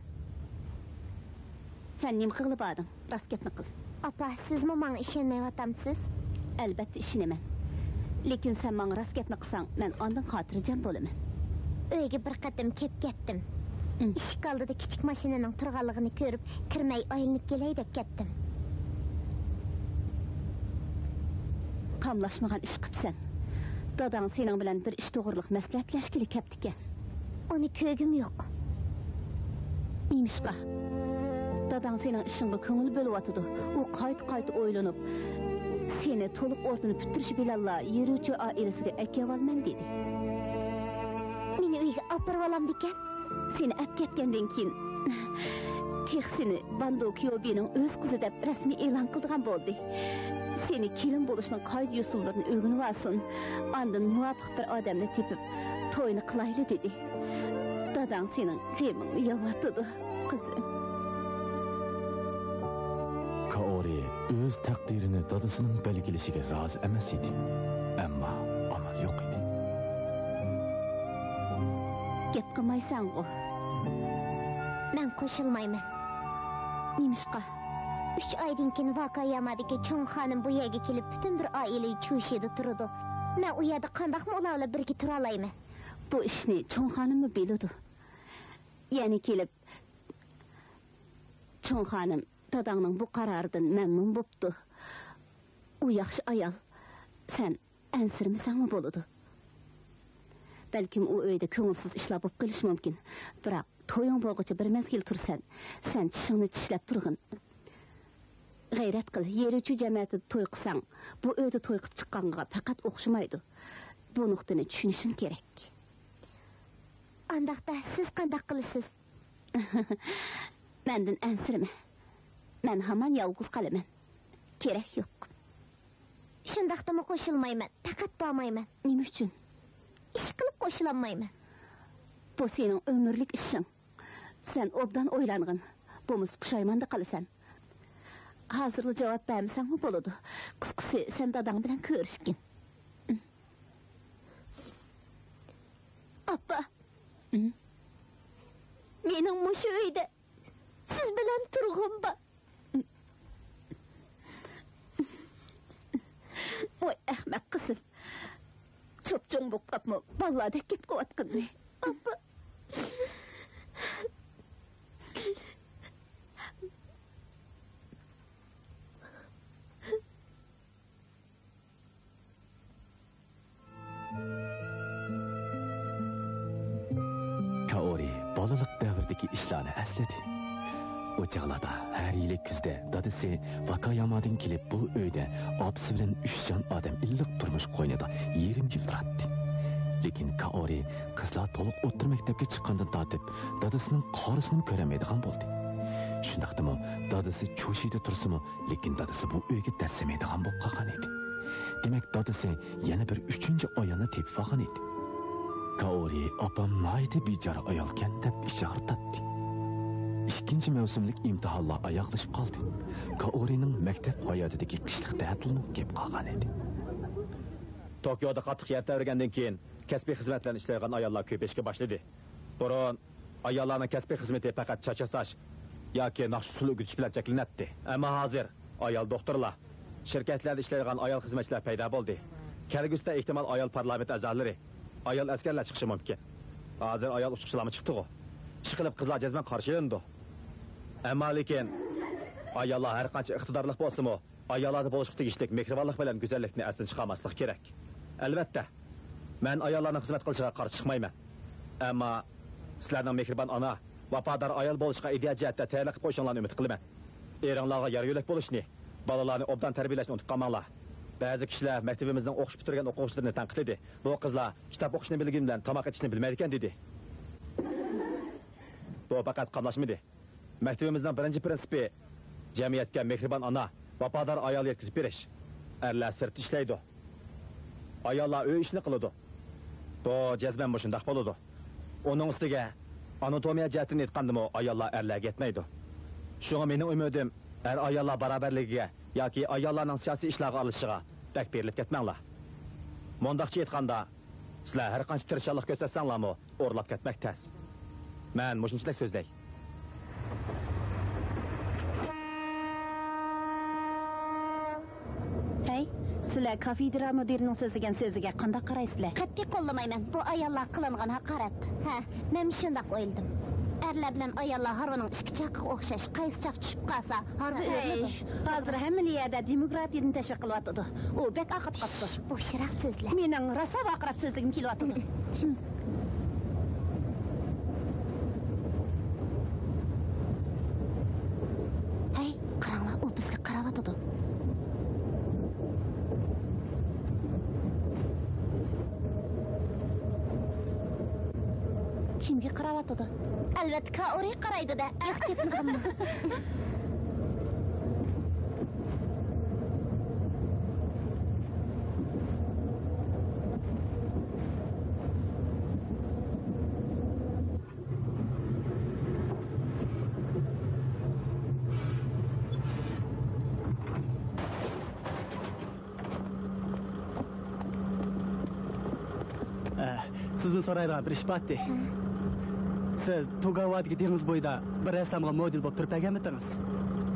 سەن نېمە قىلغىلى باردىڭ؟ راست گەپنى قىل. ئاپا، سىزمۇ ماڭا ئىشەنمەيۋاتامسىز؟ ئەلبەتتە ئىشىنىمەن. لېكىن سەن ماڭا راست گەپنى قىلساڭ، مەن ئاندىن خاتىرجەم بولىمەن. ئۆيگە بىر قېتىم كېلىپ كەتتىم. ئىشىك ئالدىدا كىچىك ماشىنىنىڭ تۇرغانلىقىنى كۆرۈپ، كىرمەي ئايلىنىپ كېلەي دەپ كەتتىم. قاملاشمىغان ئىش قىپسەن. داداڭ سېنىڭ بىلەن بىر ئىش توغرىلىق مەسلىھەتلەشكىلى كەپتىكەن. ئۇنى كۆرگۈم يوق. نېمىشقا؟ داداڭ سېنىڭ ئىشىڭغا كۆڭۈل بۆلۈۋاتىدۇ. ئۇ قايتا-قايتا ئويلىنىپ، سېنى تولۇق ئوردىنى پۈتتۈرۈش بىلەنلا يېرۇچۇ ئائىلىسىگە ئەكىۋالىمەن دېدى. مېنى ئۆيگە ئاپىرىۋالامدىكەن؟ سېنى ئەپ كەتكەندىن كېيىن، تېخى سېنى باندو كيوبىنىڭ ئۆز قىزى دەپ رەسمىي ئېلان قىلىدىغان بولدى. سېنى كېلىن بولۇشنىڭ قائىدە-يوسۇنلىرىنى ئۆگىنىۋالسۇن، ئاندىن مۇۋاپىق بىر ئادەمنى تېپىپ، توينى قىلايلى دېدى. داداڭ سېنىڭ غېمىڭنى يەۋاتىدۇ، قىزىم. كائورى ئۆز تەقدىرىنى دادىسىنىڭ بەلگىلىشىگە رازى ئەمەس ئىدى. ئەمما ئامال يوق ئىدى. گەپ قىلمايسەنغۇ؟ مەن قوشۇلمايمەن. نېمىشقا؟ ئۈچ ئايدىن كېيىن ۋاكايامادىكى چوڭ خانىم بۇ يەرگە كېلىپ، پۈتۈن بىر ئائىلە چۇشىدا تۇرىدۇ. مەن ئۇ يەردە قانداقمۇ ئۇلار بىلەن بىرگە تۇرالايمەن؟ بۇ ئىشنى چوڭ خانىممۇ بىلىدۇ. يەنە كېلىپ، چوڭ خانىم، داداڭنىڭ بۇ قارارىدىن مەمنۇن بوپتۇ. ئۇ ياخشى ئايال. سەن ئەنسىرىمىسەڭمۇ بولىدۇ. بەلكىم ئۇ ئۆيدە كۆڭۈلسىز ئىشلار بولۇپ قېلىشى مۇمكىن. بىراق تويۇڭ بولغۇچە بىر مەزگىل تۇرىسەن. سەن چىشىڭنى چىشلەپ تۇرغىن. غەيرەت قىل، يېرىچۇ جەمەتىدە توي قىلساڭ، بۇ ئۆيدە توي قىلىپ چىققانغا پەقەت ئوخشىمايدۇ. بۇ نۇقتىنى چۈشىنىشىڭ كېرەك. ئانداقتا سىز قانداق قىلىسىز؟ مەندىن ئەنسىرىمە. مەن ھامان يالغۇز قالىمەن. كېرەك يوق. شۇنداقتىمۇ قوشۇلمايمەن، پەقەت بارمايمەن. نېمە ئۈچۈن؟ ئىشقىلىپ قوشۇلالمايمەن. بۇ سېنىڭ ئۆمۈرلۈك ئىشىڭ. سەن ئوبدان ئويلانغىن. بولمىسا پۇشايماندا قالىسەن. ھازىرلا جاۋاب بەرمىسەڭمۇ بولىدۇ. قىسقىسى، سەن داداڭ بىلەن كۆرۈشكىن. ئاپا. مېنىڭ مۇشۇ ئۆيدە سىز بىلەن تۇرغۇم بار. ۋاي ئەخمەق قىزىم. چوپچوڭ بولۇپ قاپمۇ بالىلاردەك گەپ قىلىۋاتقىنى. ئاپا. كائورى بالىلىق دەۋرىدىكى ئىشلارنى ئەسلىدى. ئۇ چاغلاردا ھەر يىلى كۈزدە دادىسى ۋاكايامادىن كېلىپ، بۇ ئۆيدە ئاپىسى بىلەن ئۈچ جان ئادەم ئىللىق تۇرمۇش قوينىدا يېرىم يىل تۇراتتى. لېكىن كائورى قىزلار تولۇق ئوتتۇرا مەكتەپكە چىققاندىن تارتىپ، دادىسىنىڭ قارىسىنىمۇ كۆرەلمەيدىغان بولدى. شۇنداقتىمۇ دادىسى چۇشىدا تۇرسىمۇ، لېكىن دادىسى بۇ ئۆيگە دەسسىمەيدىغان بولۇپ قالغان ئىدى. دېمەك، دادىسى يەنە بىر ئۈچىنچى ئايالنى تېپىپ ئالغان ئىدى. كائورى ئاپام ناھايىتى بىچارە ئايالكەن دەپ ئىچى ئاغرىتاتتى. ئىككىنچى مەۋسۇملۇق ئىمتىھانلار ئاياغلىشىپ قالدى. كائورىنىڭ مەكتەپ ھاياتىدىكى قىشلىق تەتىلمۇ كېلىپ قالغان ئىدى. توكيودا قاتتىق يەر تەۋرىگەندىن كېيىن، كەسپىي خىزمەت بىلەن ئىشلەيدىغان ئاياللار كۆپىيىشكە باشلىدى. بۇرۇن ئاياللارنىڭ كەسپىي خىزمىتى پەقەت چاچ ياساش ياكى ناخشا ئۇسسۇل ئۆگىتىش بىلەن چەكلىنەتتى. ئەمما ھازىر ئايال دوختۇرلار، شىركەتلەردە ئىشلەيدىغان ئايال خىزمەتچىلەر پەيدا بولدى. كەلگۈسىدە ئېھتىمال ئايال پارلامېنت ئەزالىرى، ئايال ئەسكەرلەر چىقىشى مۇمكىن. ھازىر ئايال ئۇچقۇچىلارمۇ چىقتىغۇ. ئىشقىلىپ قىزلار جەزمەن قارشى ئېلىنىدۇ. ئەمما لېكىن ئاياللار ھەر قانچە ئىقتىدارلىق بولسىمۇ، ئاياللاردا بولۇشقا تېگىشلىك مېھرىبانلىق بىلەن گۈزەللىكنى ئەستىن چىقارماسلىق كېرەك. ئەلۋەتتە، مەن ئاياللارنىڭ خىزمەت قىلىشىغا قارشى چىقمايمەن. ئەمما سىلەرنىڭ مېھرىبان ئانا، ۋاپادار ئايال بولۇشقا ئىدىيە جەھەتتە تەييارلىق قىلىپ قويۇشۇڭلارنى ئۈمىد قىلىمەن. ئېرىڭلارغا يار يۆلەك بولۇشنى، بالىلارنى ئوبدان تەربىيەلەشنى ئۇنتۇپ قالماڭلار. بەزى كىشىلەر مەكتىپىمىزنىڭ ئوقۇش پۈتتۈرگەن ئوقۇغۇچىلىرىنى تەنقىدلىدى. بۇ قىزلار كىتاب ئوقۇشنى بىلگىنى بىلەن تاماق ئېتىشنى بىلمەيدىكەن، دېدى. بۇ پەقەت قاملاشمىدى. مەكتىپىمىزنىڭ بىرىنچى پىرىنسىپى، جەمئىيەتكە مېھرىبان ئانا، ۋاپادار ئايال يەتكۈزۈپ بېرىش. ئەرلەر سىرتتا ئىشلەيدۇ. ئاياللار ئۆي ئىشىنى قىلىدۇ. بۇ جەزمەن مۇشۇنداق بولىدۇ. ئۇنىڭ ئۈستىگە، ئاناتومىيە جەھەتتىن ئېيتقاندىمۇ ئاياللار ئەرلەرگە يەتمەيدۇ. شۇڭا مېنىڭ ئۈمىدىم، ئەر-ئاياللار باراۋەرلىكىگە ياكى ئاياللارنىڭ سىياسىي ئىشلارغا ئارىلىشىشىغا بەك بېرىلىپ كەتمەڭلار. مۇنداقچە ئېيتقاندا، سىلەر ھەر قانچە تىرىشچانلىق كۆرسەتسەڭلارمۇ، ئورلاپ كەتمەك تەس. مەن مۇشۇنچىلىك سۆزلەي. ھەي، سىلەر كافېدرا مۇدىرىنىڭ سۆزلىگەن سۆزىگە قانداق قارايسىلەر؟ قەتئىي قوللىمايمەن. بۇ ئاياللارغا قىلىنغان ھاقارەت. ھە، مەنمۇ شۇنداق ئويلىدىم. ئەرلەر بىلەن ئاياللار ھارۋىنىڭ ئىككى چاقىغا ئوخشاش، قايسى چاق چۈشۈپ قالسا، ھارۋا ئۆرۈلىدۇ. ھەي، ھازىر ھەممىلا يەردە دېموكراتىيەنى تەشۋىق قىلىۋاتىدۇ. ئۇ بەك ئاقىپ قاپتۇ. بوشراق سۆزلە. مېنىڭ راسا ۋارقىراپ سۆزلىگۈم كېلىۋاتىدۇ. ھەي، قاراڭلار، ئۇ بىزگە قاراۋاتىدۇ. كىمگە قاراۋاتىدۇ؟ ئەلۋەتتە، كائورىغا قارايدۇ-دە. ياق، گەپنى قىلما. ئە، سىزدىن سورايدىغان بىر ئىش بارتى. ھە. سىز توگاۋادىكى دېڭىز بويىدا بىر رەسسامغا مودېل بولۇپ تۇرۇپ بەرگەنمىدىڭىز؟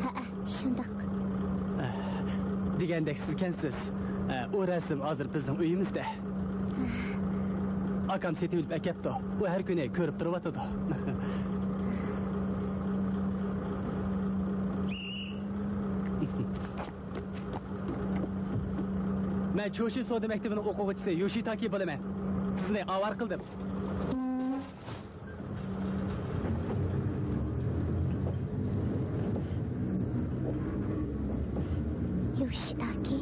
ھەئە، شۇنداق. ئە، دېگەندەك سىزكەنسىز. ئە، ئۇ رەسىم ھازىر بىزنىڭ ئۆيىمىزدە. ھە. ئاكام سېتىۋېلىپ ئەكەپتۇ. ئۇ ھەر كۈنى كۆرۈپ تۇرۇۋاتىدۇ. مەن چوشى سودا مەكتىپىنىڭ ئوقۇغۇچىسى يوشىتاكى بولىمەن. سىزنى ئاۋارە قىلدىم. يوشىتاكى.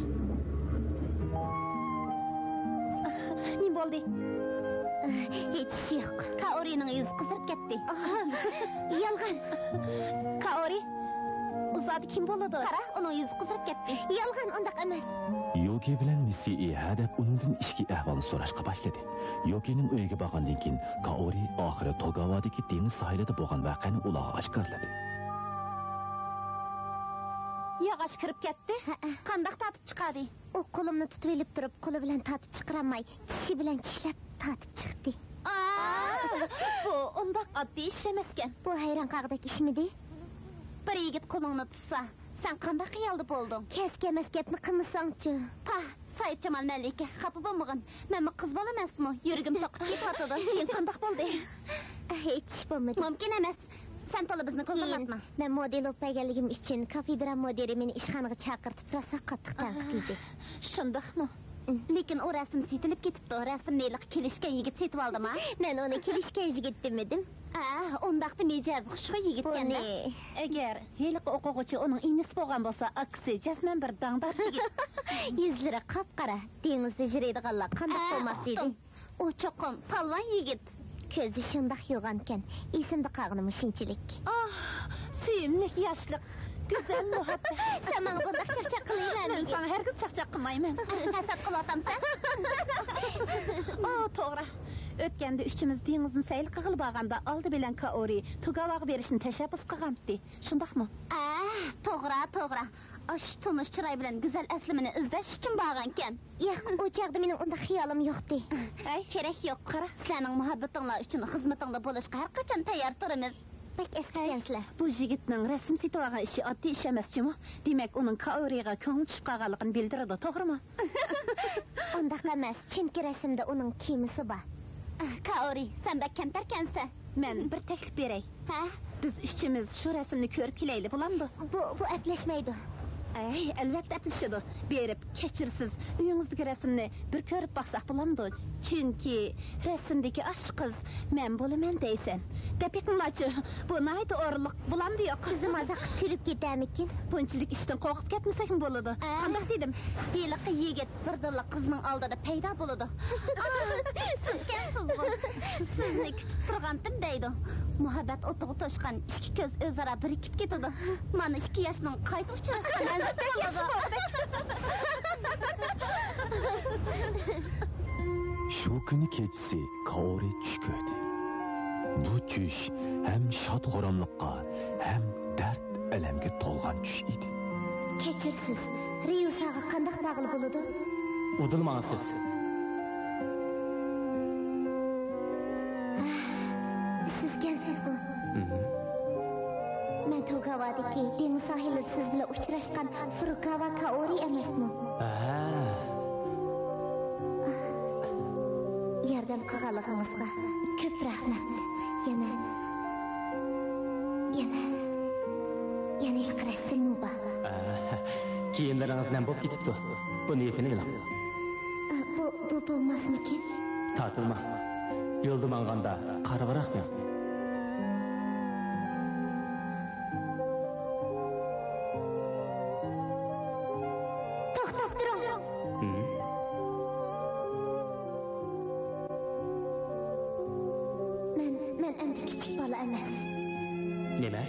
نېمە بولدى؟ ھېچ ئىش يوق. كائورىنىڭ يۈزى قىزىرىپ كەتتى. يالغان. كائورى، ئۇزادا كىم بولىدۇ؟ قارا، ئۇنىڭ يۈزى قىزىرىپ كەتتى. يالغان، ئۇنداق ئەمەس. يوكى بىلەن مىسسىئى ھە دەپ ئۇنىڭدىن ئىچكى ئەھۋالنى سوراشقا باشلىدى. يوكىنىڭ ئۆيىگە بارغاندىن كېيىن، كائورى ئاخىرى توگاۋادىكى دېڭىز ساھىلىدا بولغان ۋەقەنى ئۇلارغا ئاشكارىلىدى. ياغاچ كىرىپ كەتتى. ھەئە. قانداق تارتىپ چىقاردى؟ ئۇ قولۇمنى تۇتۇۋېلىپ تۇرۇپ، قولى بىلەن تارتىپ چىقىرالماي، چىشى بىلەن چىشلەپ تارتىپ چىقتى. ئا، بۇ ئۇنداق ئاددىي ئىش ئەمەسكەن. بۇ ھەيران قالغۇدەك ئىشمىدى؟ بىر يىگىت قولۇڭنى تۇتسا، سەن قانداق خىيالدا بولدۇڭ؟ كەسكە ئەمەس گەپنى قىلمىساڭچۇ؟ پاھ، ساھىبجامال مەلىكە، خاپا بولمىغىن. مەنمۇ قىز بالا ئەمەسمۇ، يۈرىكىم سوقۇپ كېتىۋاتىدۇ. كېيىن قانداق بولدى؟ ھېچ ئىش بولمىدى. مۇمكىن ئەمەس. سەن تولا بىزنى كېيىن كولىلاتما. مەن مودېل بولۇپ بەرگەنلىكىم ئۈچۈن كافېدرا مۇدىرى مېنى ئىشخانىغا چاقىرتىپ، راسا قاتتىق تەنقىدلىدى. شۇنداقمۇ؟ ئىم. لېكىن ئۇ رەسىم سېتىلىپ كېتىپتۇ. رەسىمنى ھېلىقى كېلىشكەن يىگىت سېتىۋالدىمۇ؟ مەن ئۇنى كېلىشكەن يىگىت دېمىدىم. ئا، ئۇنداقتا مىجەزى خۇشخۇي يىگىتكەن-دە. بۇنى. ئەگەر ھېلىقى ئوقۇغۇچى ئۇنىڭ ئىنىسى بولغان بولسا، ئاكىسى جەزمەن بىر داڭداش يىگىت. يۈزلىرى قاپقارا، دېڭىزدا يۈرىدىغانلار قانداق ئا، بولماقچى ئىدى؟ ئۇ چوقۇم پالۋان يىگىت. كۆزى شۇنداق يوغانكەن، ئېسىمدە قالغىنى مۇشۇنچىلىك. ئاھ، سۆيۈملۈك ياشلىق، گۈزەل مۇھەببەت. سەن ماڭا بۇنداق چاقچاق قىلىۋەرمىگىن. مەن ساڭا ھەرگىز چاقچاق قىلمايمەن. ھەسەت قىلىۋاتامسەن؟ ئو، توغرا. ئۆتكەندە ئۈچىمىز دېڭىزنى سەيل قىلغىلى بارغاندا، ئالدى بىلەن كائورى توگاۋاغا بېرىشنى تەشەببۇس قىلغانتى. شۇنداقمۇ؟ ئە، توغرا، توغرا. ئاشۇ تونۇش چىراي بىلەن گۈزەل ئەسلىمىنى ئىزدەش ئۈچۈن بارغانكەن. ياق، ئۇ چاغدا مېنىڭ ئۇنداق خىيالىم يوقتى. ھەي، كېرەك يوق. قارا، سىلەرنىڭ مۇھەببىتىڭلار ئۈچۈن خىزمىتىڭدا بولۇشقا ھەر قاچان تەييار تۇرىمىز. بەك ئەسكىكەنسىلەر. بۇ يىگىتنىڭ رەسىم سېتىۋالغان ئىشى ئاددىي ئىش ئەمەس جۇمۇ. دېمەك، ئۇنىڭ كائورىغا كۆڭلى چۈشۈپ قالغانلىقىنى بىلدۈرىدۇ، توغرىمۇ؟ ئۇنداق ئەمەس، چۈنكى رەسىمدە ئۇنىڭ كېمىسى بار. كائورى، سەن بەك كەمتەركەنسەن. مەن بىر تەكلىپ بېرەي. ھە؟ بىز ئۈچىمىز شۇ رەسىمنى كۆرۈپ كېلەيلى، بولامدۇ؟ بۇ، بۇ ئەپلەشمەيدۇ. ئەي، ئەلۋەتتە ئەپلىشىدۇ. بېرىپ، كەچۈرسىز، ئۆيىڭىزدىكى رەسىمنى بىر كۆرۈپ باقساق بولامدۇ؟ چۈنكى رەسىمدىكى ئاشۇ قىز مەن بولىمەن دەيسەن. دەپ بېقىڭلارچۇ، بۇ ناھايىتى ئورۇنلۇق بولامدۇ يوق؟ بىزنى مازاق قىلىپ كۈلۈپ كېتەرمىكىن؟ بۇنچىلىك ئىشتىن قورقۇپ كەتمىسەكمۇ بولىدۇ. ئە؟ قانداق دېدىم؟ ھېلىقى يىگىت بىردىنلا قىزنىڭ ئالدىدا پەيدا بولىدۇ. ئا، سىزكەنسىزغۇ. سىزنى كۈتۈپ تۇرغانتىم دەيدۇ. مۇھەببەت ئوتىغا توشقان ئىككى كۆز ئۆزئارا بىرىكىپ كېتىدۇ. مانا ئىككى ياشنىڭ قايتا ئۇچراشقان مەنزىرىسى بولىدۇ. شۇ كۈنى كېچىسى كائورى چۈش كۆردى. بۇ چۈش ھەم شاد-خۇراملىققا، ھەم دەرد-ئەلەمگە تولغان چۈش ئىدى. كەچۈرسىز، رىيۇساغا قانداق بارغىلى بولىدۇ؟ ئۇدۇل ماڭىسىز. سىزكەنسىزغۇ؟ مەن توگاۋادىكى دېڭىز ساھىلىدا سىز بىلەن ئۇچراشقان فۇرۇكاۋا كائورى ئەمەسمۇ؟ ھە. ياردەم قىلغانلىقىڭىزغا كۆپ رەھمەت. يەنە، يەنە، يەنە ھېلىقى رەسىممۇ بار. ھە، كىيىملىرىڭىز نەم بولۇپ كېتىپتۇ. بۇنى يېپىنىۋېلىڭ. ئە، بۇ، بۇ بولماسمىكىن؟ تارتىنما. يولدا ماڭغاندا قارىغىراق مېڭىڭ. توختاپ تۇرۇڭ. ھىم؟ مەن، مەن ئەمدى كىچىك بالا ئەمەس. نېمە؟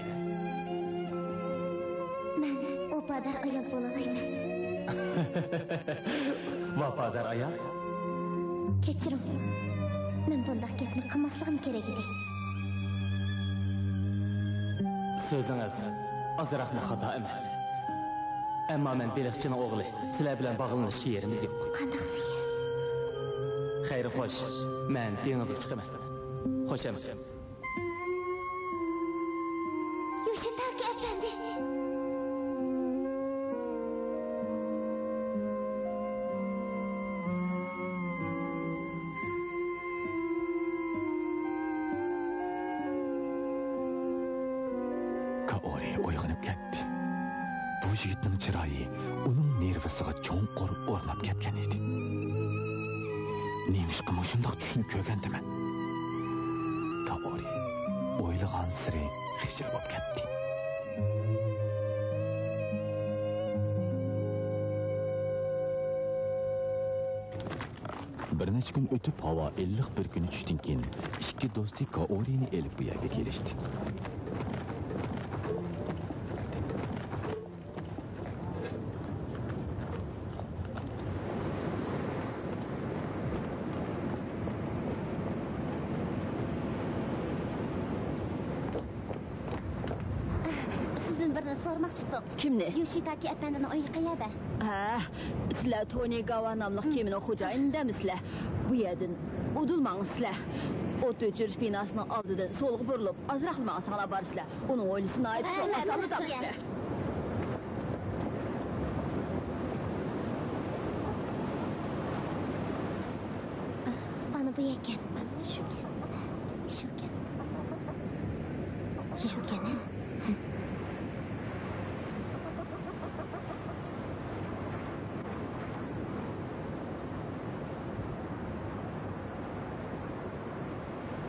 مەن ۋاپادار ئايال بولالايمەن. ۋاپادار ئايال؟ كەچۈرۈڭ. مەن بۇنداق گەپنى قىلماسلىقىم كېرەك ئىدى. سۆزىڭىز ئازراقمۇ خاتا ئەمەس. ئەمما مەن بېلىقچىنىڭ ئوغلى. سىلەر بىلەن باغلىنىشقا يېرىمىز يوق. قانداق سېھىر؟ خەير خوش، مەن دېڭىزغا چىقىمەن. خوش ئەمىسە. يوشىتاكا ئەپەندى! كائورى ئويغىنىپ كەتتى. بۇ يىگىتنىڭ چىرايى ئۇنىڭ نېرۋىسىغا چوڭقۇر ئورناپ كەتكەن ئىدى. نېمىشقا مۇشۇنداق چۈشنى كۆرگەندىمەن؟ كائورى ئويلىغانسېرى خىجىل بولۇپ كەتتى. بىر نەچچە كۈن ئۆتۈپ، ھاۋا ئىللىق بىر كۈنى چۈشتىن كېيىن، ئىككى دوستى كائورىنى ئېلىپ بۇ يەرگە كېلىشتى. سىزدىن بىر نەرسە سورىماقچى ئىدۇق. كىمنى؟ يوشىتاكى ئەپەندىنىڭ ئۆيى قەيەردە؟ ھە، سىلەر تونىگاۋا ناملىق كېمىنىڭ خوجايىنى دەمسىلەر؟ بۇ يەردىن ئۇدۇل ماڭىسىلەر. ئوت ئۆچۈرۈش بىناسىنىڭ ئالدىدىن سولغا بۇرۇلۇپ، ئازراقلا ماڭساڭلار بارىسىلەر. ئۇنىڭ ھويلىسى ناھايىتى چوڭ، ئاسانلا تاپىسىلەر. ئانا بۇ يەركەن. شۇكەن. شۇكەن. شۇكەن، ھە؟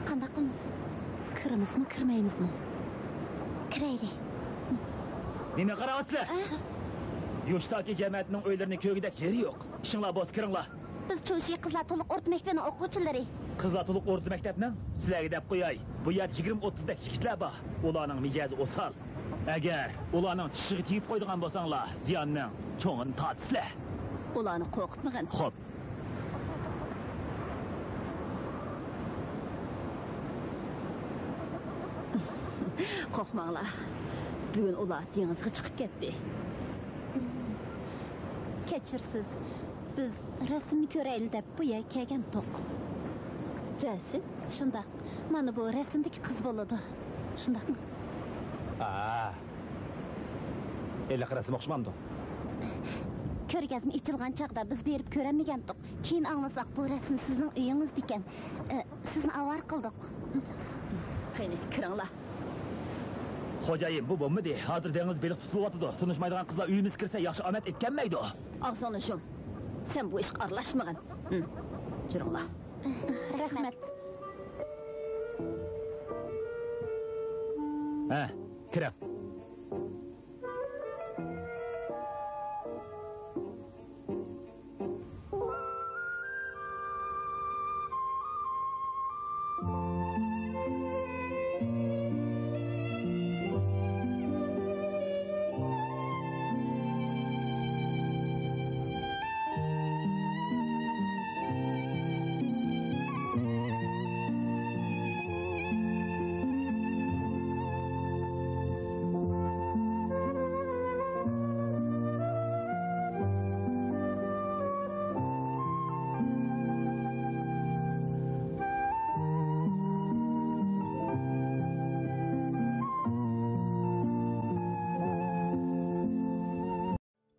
قانداق قىلىمىز؟ كىرىمىزمۇ، كىرمەيمىزمۇ؟ كىرەيلى. نېمە قاراۋاتىسىلەر؟ ئە؟ يوشىتاكى جەمەتىنىڭ ئۆيلىرىنى كۆرگۈدەك يېرى يوق. ئىشىڭلار بولسا كىرىڭلار. بىز چۇشى قىزلار تولۇق ئوتتۇرا مەكتىپىنىڭ ئوقۇغۇچىلىرى. قىزلار تولۇق ئوتتۇرا مەكتەپنىڭ؟ سىلەرگە دەپ قوياي، بۇ يەردە يىگىرمە ئوتتۇزدەك يىگىتلەر بار. ئۇلارنىڭ مىجەزى ئوسال. ئەگەر ئۇلارنىڭ چىشىغا تېگىپ قويىدىغان بولساڭلار، زىياننىڭ چوڭىنى تارتىسىلەر. ئۇلارنى قورقۇتمىغىن. خوپ. قورقماڭلار. بۈگۈن ئۇلار دېڭىزغا چىقىپ كەتتى. كەچۈرسىز، بىز رەسىمنى كۆرەيلى دەپ بۇ يەرگە كەلگەنتۇق. رەسىم؟ شۇنداق. مانا بۇ رەسىمدىكى قىز بولىدۇ. شۇنداقمۇ؟ ئا، ھېلىقى رەسىم ئوخشىمامدۇ؟ كۆرگەزمە ئېچىلغان چاغدا بىز بېرىپ كۆرەلمىگەنتۇق. كېيىن ئاڭلىساق، بۇ رەسىم سىزنىڭ ئۆيىڭىزدىكەن. ئە، سىزنى ئاۋارە قىلدۇق. قېنى، كىرىڭلار. خوجايىن، بۇ بولمىدى. ھازىر دېڭىزدا بېلىق تۇتۇلۇۋاتىدۇ. تونۇشمايدىغان قىزلار ئۆيىمىزگە كىرسە، ياخشى ئامەت ئەكەلمەيدۇ. ئاغزىڭنى يۇم. سەن بۇ ئىشقا ئارىلاشمىغىن. ھىم، جۈرۈڭلار. رەھمەت. ھە، كىرىڭ.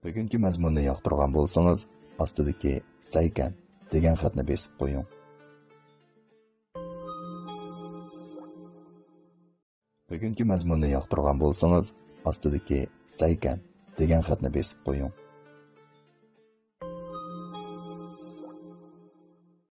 بۈگۈنكى مەزمۇننى ياقتۇرغان بولسىڭىز، ئاستىدىكى سەيكەن دېگەن خەتنى بېسىپ قويۇڭ. بۈگۈنكى مەزمۇننى ياقتۇرغان بولسىڭىز، ئاستىدىكى سەيكەن دېگەن خەتنى بېسىپ قويۇڭ.